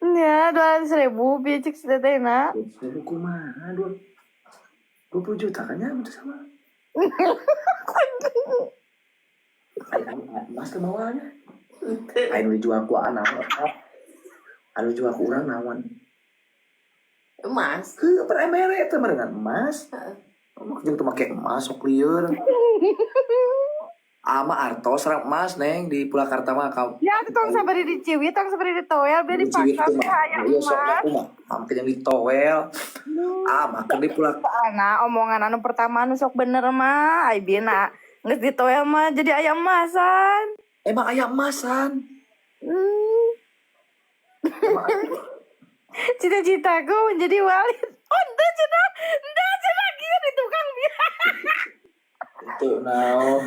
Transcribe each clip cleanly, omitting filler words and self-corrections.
Nya 200.000 bieu cek si teteh na. 200.000 kumaha 20 juta kan ya itu sama. Ayo emas teh mawanya. Henteu. Ayo nu dijual ku naon? Anu dijual ku urang naon? Emas. Heuh, per mere teh meureungan emas. Heeh. Mah jeung teu make emas sok lieur. Ama artos sareng emas neng di Purwakarta mah ka. Ya tong sabari diciwit, tong sabari ditoel, biar Diciwit dipaksa teh mah. aya Iya sok emas. aku mah hampir yang ditoel. Ah, make di Purwakarta. Soalna omongan anu pertama anu sok bener mah, ai bieu na geus ditoel mah jadi aya emasan. Emang aya emasan. Emang Cita-citaku menjadi wali. Oh, ente cenah, ente cenah kieu di tukang bieu. Itu naon?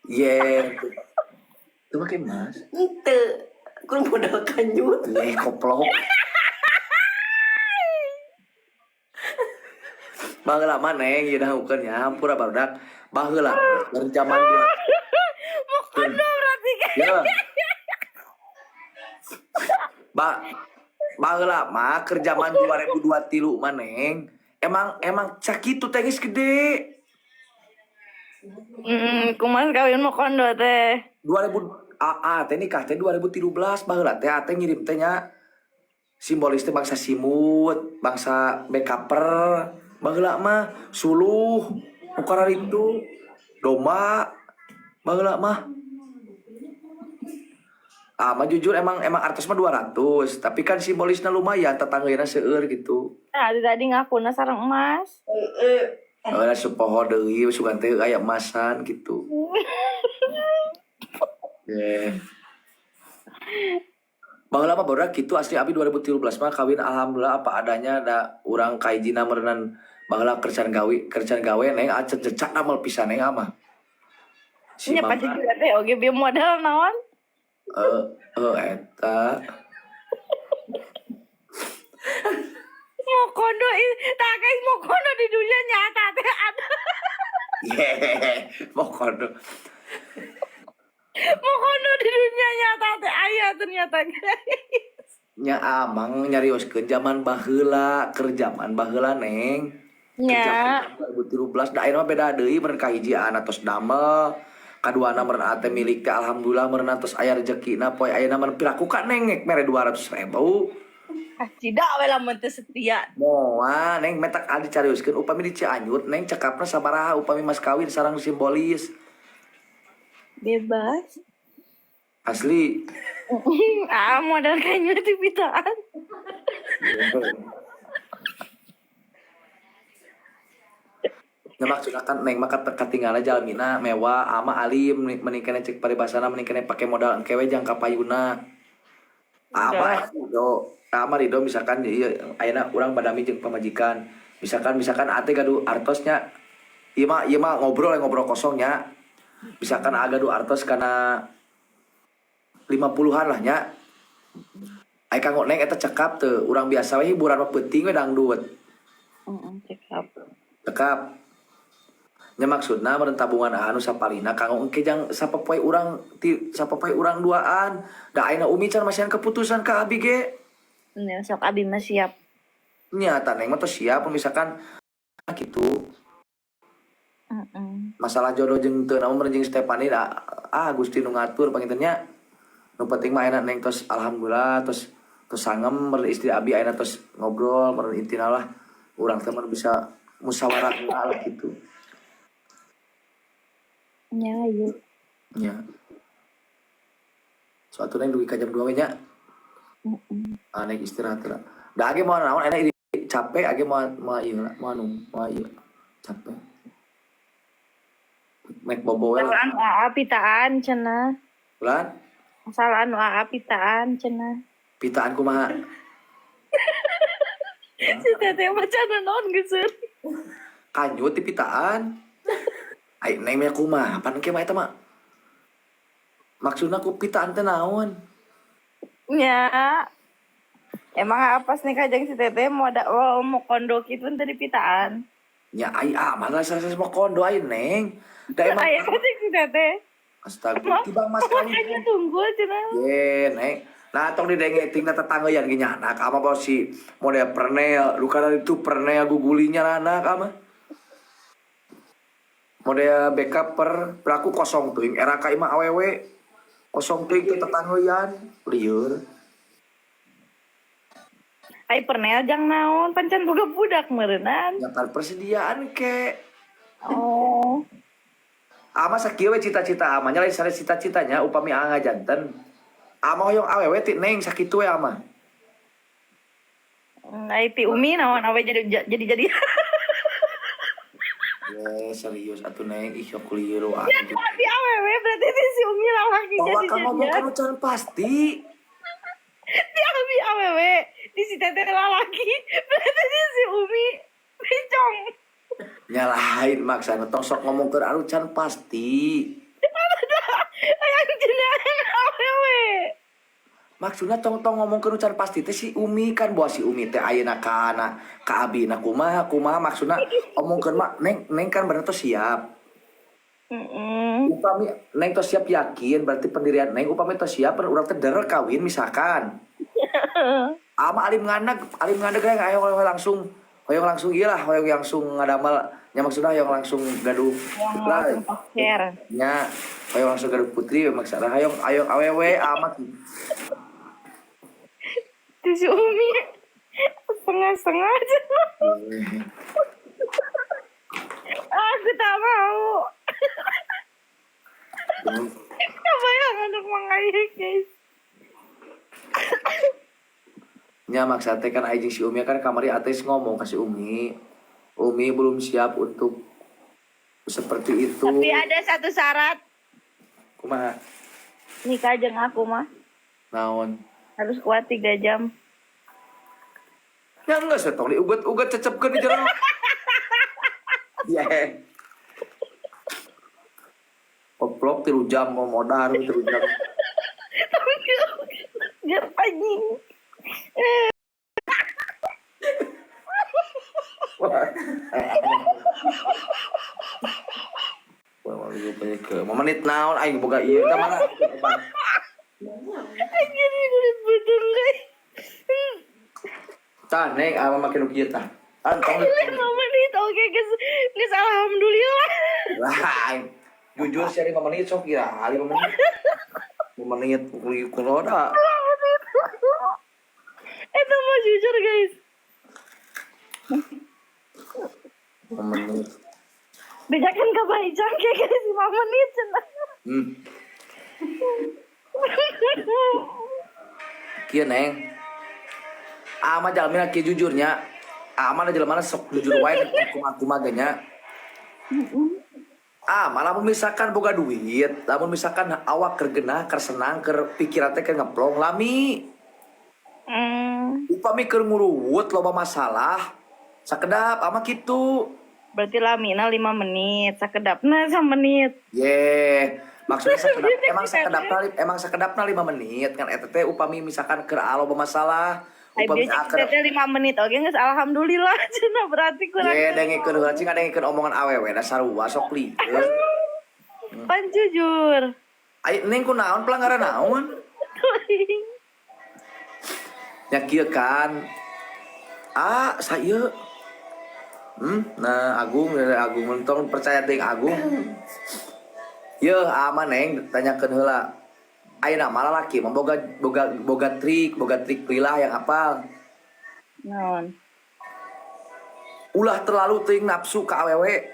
Ye. Itu make emas. Henteu. Kur modal kanjut. Ye koplok. Baheula mah neng ieu dah nya hampura barudak. Baheula dari zaman dua. Mau kondo berarti kan. Ya. Ba baheula mah keur zaman 2023 mah neng. Emang emang sakitu teh geus gede. Kumaha kawin mau kondo teh. 2000 AA teh nikah teh 2013 baheula teh teh ngirim teh nya simbolis teh bangsa simut, bangsa bekaper, baheula mah suluh, nu itu domba, baheula mah. Ah, mah jujur emang emang artos mah 200, tapi kan simbolisnya lumayan, tetanggeuna seueur gitu. Nah, tadi ngakuna sareng emas. Heeh. Heeh, supoho deui sugan teh aya emasan gitu. Yeah. Baheula mah barudak kitu asli abi 2013 mah kawin alhamdulillah apa adanya da urang kahijina meureunan baheula kerjaan gawe neng acet cecak damel pisan neng ama. Si Nya mama pasti juga teh oge bieu modal naon. Eta Mau kondo tak guys mau kondo di dunia nyata teh ada. Yeay, mau kondo. Mau kondo di dunia nyata teh aya ternyata guys. Nya amang nyarioskeun zaman baheula, keur zaman baheula neng. Nya. 2013 da ayeuna mah beda deui meureun kahiji anak tos damel. Kaduana meureun ate milik teh alhamdulillah meureun tos aya rezekina poe ayeuna meureun piraku ka neng mere 200.000. Ah, tidak we lamun teu setia. Moal neng metak adi carioskeun upami di Cianjur neng cekapna sabaraha upami mas kawin sareng simbolis. Bebas. Asli. Ah, modal kayaknya di pitaan. Nya maksudna kan neng mah katinggalna jalmina mewah ama alim menikahna cek paribasana menikahna pake modal engke we jangka payuna. Ama Ridho, ama Ridho misalkan ieu ayeuna urang badami jeung pamajikan. Misalkan misalkan ate gaduh artosnya ieu mah ngobrol ngobrol kosongnya. Misalkan aga gaduh artos kana 50-an lah nya. Ai kanggo neng eta cekap teu, urang biasa we hiburan mah peuting we dangdut. Heeh, cekap. Cekap. Nya maksudna meureun tabungan anu sapalina kanggo engke jang sapopoe urang ti sapopoe urang duaan. Da ayeuna Umi can masihan keputusan ka abi ge. Nya sok abi mah siap. Nya tah neng mah tos siap misalkan kitu. Heeh. Masalah jodoh jeung teu naon meureun jeung Stefani da ah Gusti nu ngatur panginten nya. Nu penting mah ayeuna neng tos alhamdulillah tos tos sangem meureun istri abi ayeuna tos ngobrol meureun intina lah urang teh meureun bisa musyawarah lah gitu. Nya ieu. Nya. Suatu neng dugi ka jam 2 we nya. Heeh. Ah neng istirahat lah. Da age moal naon ayeuna capek age moal moal ieu lah, moal nu moal ieu. Capek. Mek bobo we lah. Anu aa pitaan cenah. Bulan? Masalah anu aa pitaan cenah. Pitaan kumaha? Si teteh mah cenah naon geus. Kanjut di pitaan. Ai neng mah kumaha? Pan engke mah eta mah. Maksudna ku pitaan teh naon? Nya. Emang apa nih kajang si teteh mau ada oh, mau kondo kitu teh di pitaan. Nya ai ah mana saya mau kondo ai neng. Da emang Aya kajang si teteh. Astaga, tibang mas kawin. Makanya tunggu cenah. Ye, neng. Nah, tong didenge ting tetangga yang gini anak ama bawa si model pernel, lu karena itu pernel gugulinya anak ama. Model BK per pelaku kosong tuing era ka imah awewe kosong tuing teu tetanggean lieur. Ai pernel jang naon pancan boga budak meureunnan. Ya kan persediaan ke. Oh. Ama sakieu we cita-cita amanya lain sanes cita-citanya upami aa ngajanten. Ama hoyong awewe ti neng sakitu we ama. Ai ti Umi naon awe jadi jadi. Ye, serius atuh neng ih sok lieur wae. Ya ti awewe berarti ti si Umi lalaki Bahwa jadi kamu ngomong jadian. kan can pasti. Ti abi awewe di si teteh lalaki berarti di si Umi bencong. Nyalahin maksana tong sok ngomong ke anu can pasti. Hayang jenengan awewe. Maksudnya tong tong ngomong ke can pasti teh si Umi kan bahwa si Umi teh ayeuna ka anak ka abi na kumaha kumaha maksudna omongkeun mah neng neng kan berarti tos siap. Upami neng tos siap yakin berarti pendirian neng upami tos siap urang teh der kawin misalkan. Ama alim nganak kayak hoyong langsung hoyong langsung ieu lah hoyong langsung ngadamel nya maksudna hoyong langsung gaduh Yang lah langsung pacar. nya hoyong langsung gaduh putri maksudna hoyong hoyong awewe ama Ti si Umi setengah-setengah aja. Aku tak mau. Kebayang anak mangayek guys. Nya maksudnya teh kan aing jeung si Umi kan kamari ateis ngomong ke si Umi. Umi belum siap untuk seperti itu. Tapi ada satu syarat Kumaha? nikah jeung aku mah Naon? harus kuat 3 jam. Ya enggak sih tong diuget-uget cecepkeun di jero. Yeah. Koplok 3 jam mau modar 3 jam. Biar anjing. Wah, wah, gue banyak ke. Mau menit naon aing boga ieu tah mana? Anjir ini kulit bedeng guys. Tah neng ama make nu kieu tah. Antong. 5 menit oke guys. Guys alhamdulillah. Lah, aing jujur sih 5 menit sok ya, 5 menit. 5 menit kuliah kuloda. Itu mau jujur guys. 5 menit. Bejakan ke Baijang kayak guys 5 menit cenah. Kieu neng. Ama jalmina kieu jujurnya. Ama da jelema sok jujur wae kumaha-kumaha ge nya. Ah, malah lamun misalkan boga duit, lamun misalkan awak keur genah, keur senang, keur pikiran teh keur ngeplong lami. Upami keur nguruwut loba masalah, sakedap ama kitu. Berarti lamina 5 menit, sakedapna menit. Ye, maksudnya sakedap, emang sakedapna 5 menit kan eta teh upami misalkan keur loba masalah, Ai upami bieu keur teh 5 menit oke geus alhamdulillah cenah berarti kurang. Ye, dengekeun heula cing ngadengekeun omongan awewe da sarua sok lieur. Pan jujur. Ai neng kunaon pelanggaran naon? Ya kieu kan. Ah, saya nah Agung, Agung mentong percaya ting Agung. Yeuh, ama neng tanyakeun heula. Ayeuna mah lalaki mah boga boga boga trik pelilah yang apal. Naon? Ulah terlalu teuing nafsu ka awewe.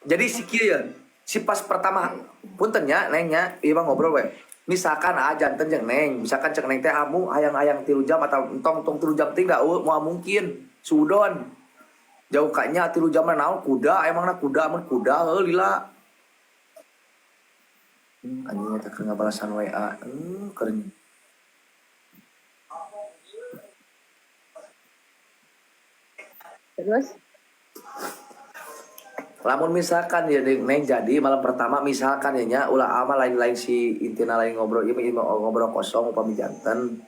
Jadi si kieu ya, si pas pertama punten nya neng nya, ieu mah ngobrol we. Misalkan ah janten jeung neng, misalkan cek neng teh amu hayang-hayang 3 jam atau entong tong 3 jam teh enggak moal mungkin. Sudon. Jauh kayaknya 3 jam mah naon kuda emangna kuda mun kuda heuh lila. Anjing eta keur ngabalasan WA. Keur Terus? Lamun misalkan ya neng jadi malam pertama misalkan ya nya ulah ama lain-lain si intina lain ngobrol ieu mah ngobrol kosong upami janten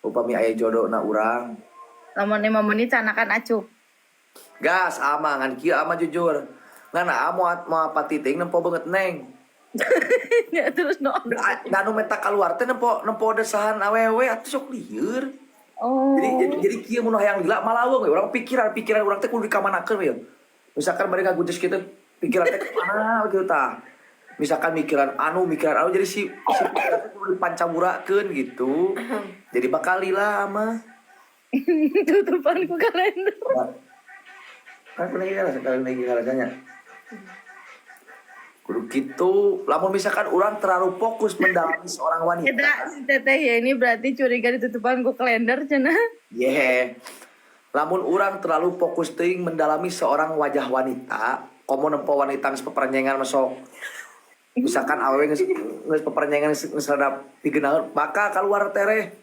upami aya jodoh na urang. Lamun 5 menit canakan acuk. Gas ama ngan kieu ama jujur ngan aa moal moal pati teuing nempo beungeut neng. Ya terus no. Da anu menta keluar teh nempo nempo desahan awewe atuh sok lieur. Oh. Jadi kieu mun hayang lila malaweng we urang pikiran pikiran urang teh kudu dikamanakeun we. Misalkan bari ngagujes kitu pikiran teh kemana gitu tah. Misalkan mikiran anu jadi si si pikiran teh kudu dipancamurakeun gitu. Jadi bakal lila mah. Tutupan ku kalender. Kan pernah ngerasa kalian lagi ngerasanya. Kudu gitu, lamun misalkan orang terlalu fokus mendalami seorang wanita. Kita si teteh ya ini berarti curiga ditutupan ku kalender cenah. Yeah. Lamun orang terlalu fokus teuing mendalami seorang wajah wanita, komo nempo wanita geus peperenyengan masuk. Misalkan awewe geus geus peperenyengan geus rada digenaheun, bakal keluar tereh.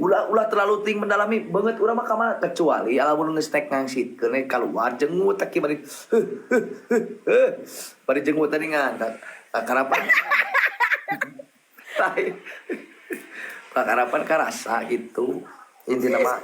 Ulah ulah terlalu ting mendalami banget urang mah kamana kecuali lamun geus tek ngangsitkeun we keluar jengut teh bari heuh heuh heuh heuh. Bari jengut tadi ngan kakarapan. Lain. Kakarapan karasa gitu. Intina mah